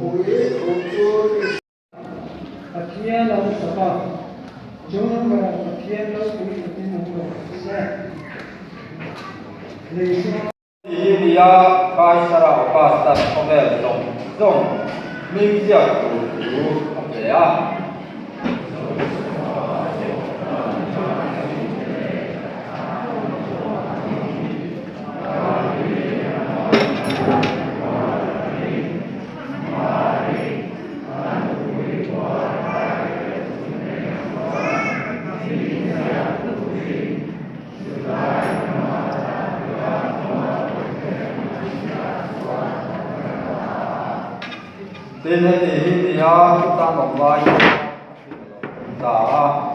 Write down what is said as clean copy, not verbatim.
Pui thu chu i. Pathian a awm sak a, chu number-ah Pathian ropui takin awm rawh se. Lei chunga. Hi nia Kaisara Augustus khawvel zawng zawng hming ziak tur thu a pe a. Tin, heti hi nia chutan awm laiin a hrilh a lo awm ta a.